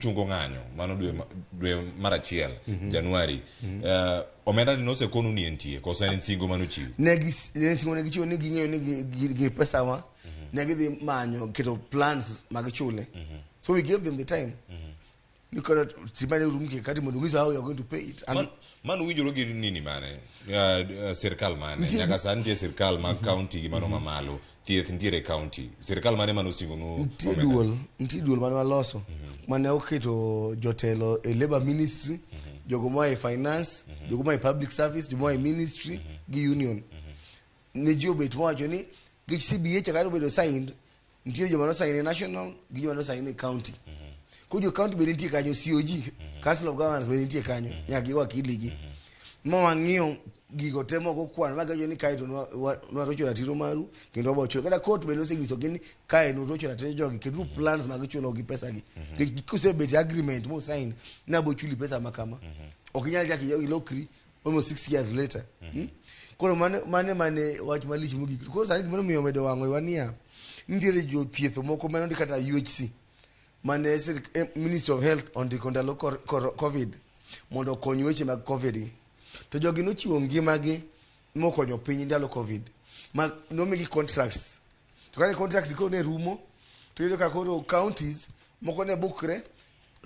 Chungo ng'anyo mano dwe mar achiel, Januari. Omenda ni nosekonu ni entie koso en singo manochiw? Ne gi ne singo ne gichiwo ni ging'eyo ni gi pesa wa ne gidhi manyo keto plans mag chule. So we gave them the time ni koro timane rum kati mondo ung'is how you are going to pay it and Mano winjoro gi nini mane, sirkal mane? Nitie- Nyaka sani nitie sirkal mag county gi mano mamalo, thieth nitiere e county. Sirkal mane manosingonu Nitie omenda? Duol, nitie duol mane waloso mane oketo jotelo e labor ministry, jogo moa e finance, jogo moa e public service, jogo moa e ministry gi union. Ne ji obet mowacho ni gi CBA cha kata obedo signed, nitie joma nosign e national gi joma nosign e county. Koro jo county be nitie kanyo, COG, Council of Governors be nitie kanyo, nyaka gi wakili gi. Ma wang'iyo gigo te moko kwan ma giwacho ni kae to nwarocho ratiro maru kendo wabo chulo. Kata court be nosenyisogi ni kae nurocho ratiro jogi, keturu plans mag chulo gi pesa gi. Nikech kusebet e agreement musign ni abo chuli pesa ma kama. Ok inyal chak ilokri almost 6 years later. Koro mane wach malich mogik. Koro sani gima nomiyo omedo wang'o iwa niya, nitiere jothieth moko mane ondik kata UHC mane Ministry of Health ondiko ndalo COVID mondo okony weche mag COVID gi. To jogi nochiwo ngimagi mokonyo piny ndalo COVID. Ma nomigi contracts. To kane contract koro ne rumo, to iyudo ka koro counties moko ne bukre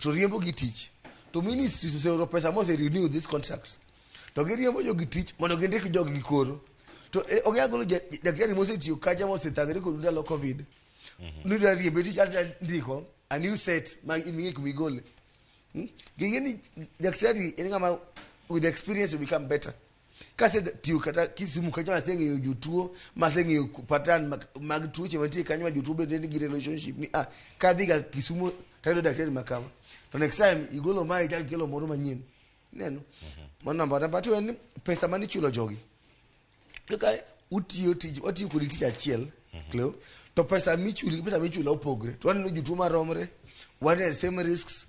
to riembo gi tich. To ministries oseoro pesa mose renew this contract. To giriembo jogi tich mondo gindik jogi gi koro. To ok nyal golo daktari mosetiyo kacha mosethagore kod ndalo COVID. Nidwa riembe tich ata ndiko a new set ma ing'e kuma igole. Ging'e ni daktari en ng'ama with experience will become better. Kasetiyo kata Kisumu kacha, maseng'eyo jotuo, maseng'eyo pattern mag tuoche mantie kanyo, ma jotuo bende nigi relationship ni ah, kadhi ga Kisumu tayudo daktari ma kama. To next time igolo mae, ichak ikelo moro manyien. Ineno? Mano namba two en ni pesa manichulo jogi. Kaka utiyo tich, watiyo kodi tich achiel, Cleo, to pesa michuli gi pesa michulo opogre. To waneno jotuo maromre, wan e same risks.